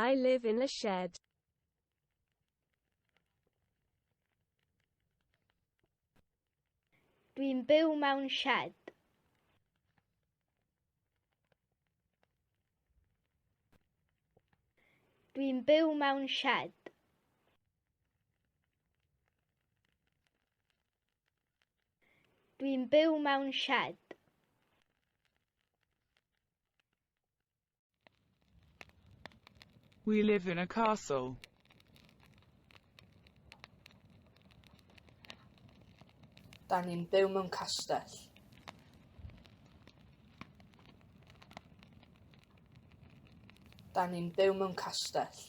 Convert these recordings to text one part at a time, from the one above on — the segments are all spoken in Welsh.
I live in a shed. Dwi'n byw mewn sied. Dwi'n byw mewn sied. Dwi'n byw mewn sied. We live in a castle. Da ni'n byw mewn castell. Da ni'n byw mewn castell.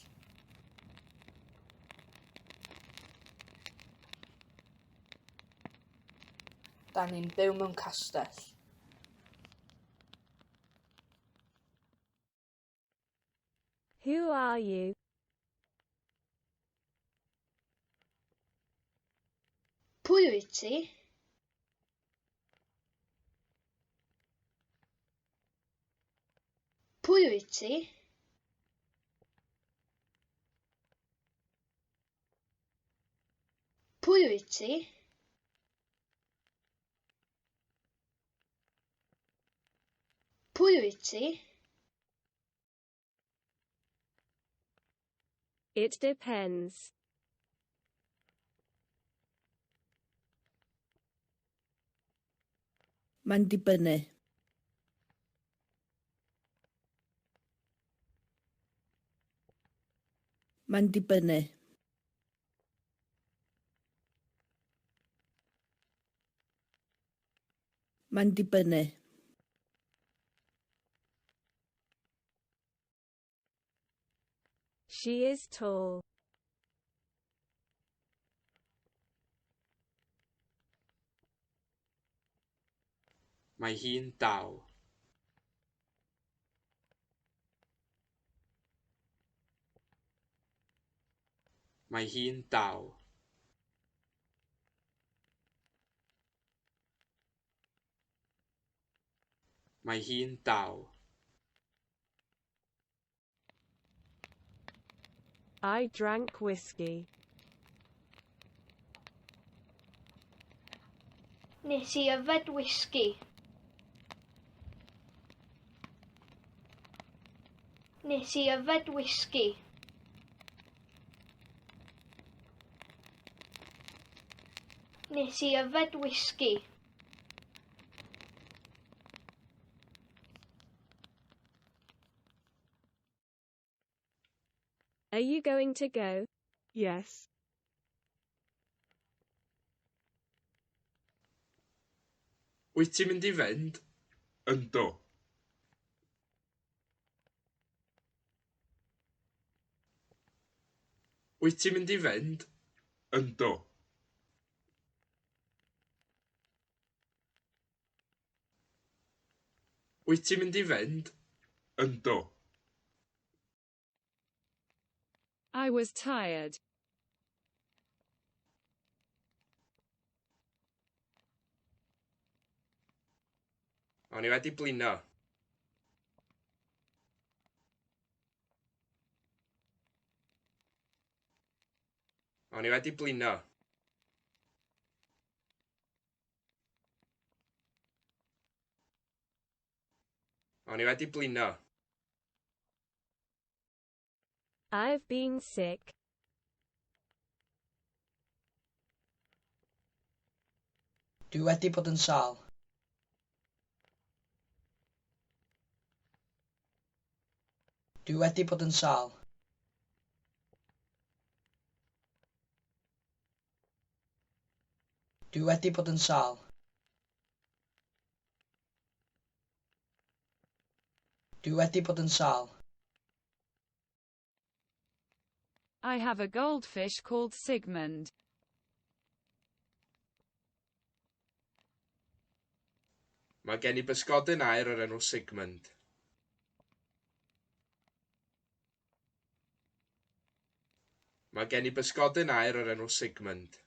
Da ni'n byw mewn castell. Who are you? Pwy wyt ti? Pwy wyt ti? Pwy wyt ti? Pwy wyt ti? It depends. Mae'n dibynnu. Mae'n dibynnu. Mae'n dibynnu. She is tall. Mae hi'n dal. Mae hi'n dal. Mae hi'n dal. I drank whiskey. Nes i yfed wisgi. Nes i yfed wisgi. Nes i yfed wisgi. Are you going to go? Yes. Wyt ti'n mynd i fynd? Yndw. Wyt ti'n mynd i fynd? Yndw. Wyt ti'n mynd i fynd? Yndw. I was tired. O'n i wedi blino. O'n i wedi blino. O'n i wedi blino. I've been sick. Dwi wedi bod yn sâl. Dwi wedi bod yn sâl. Dwi wedi bod yn sâl. Dwi wedi bod yn sâl. I have a goldfish called Sigmund. Mae gen i bysgodyn aur o'r enw Sigmund. Mae gen i bysgodyn aur o'r enw Sigmund.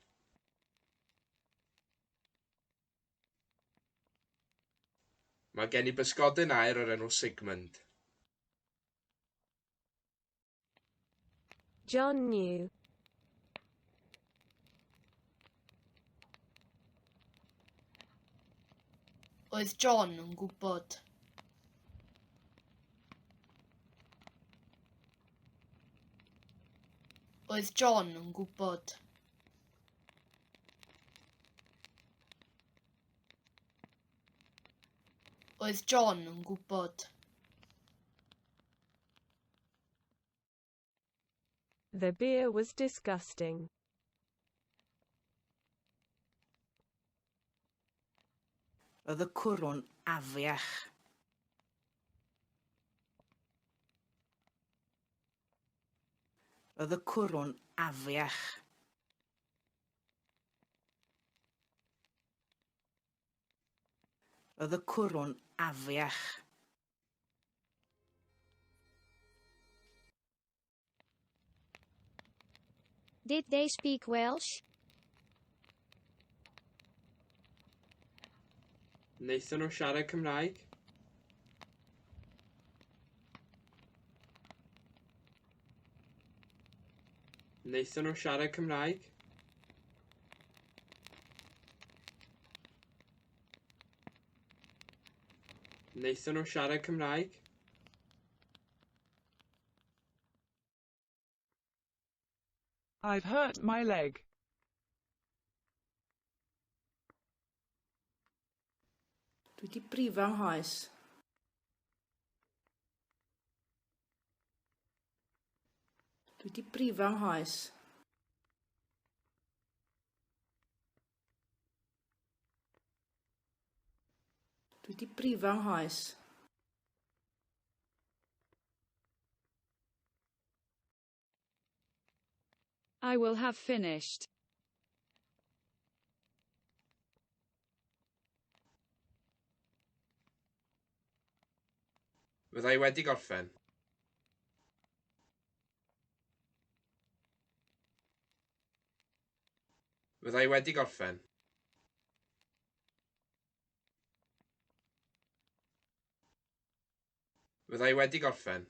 Mae gen i bysgodyn aur o'r enw Sigmund. John knew. Oedd John yn gwybod. Oedd John yn gwybod. Oedd John yn gwybod. The beer was disgusting. Roedd y cwrw'n afiach. Roedd y cwrw'n afiach. Roedd y cwrw'n afiach. Did they speak Welsh? Wnaethon nhw siarad Cymraeg? Wnaethon nhw siarad Cymraeg? Wnaethon nhw siarad Cymraeg? I've hurt my leg. Dwi 'di brifo 'nghoes. Dwi 'di brifo 'nghoes. Dwi 'di brifo 'nghoes. I will have finished. Fydda i wedi gorffen. Fydda i wedi gorffen. Fydda i wedi gorffen.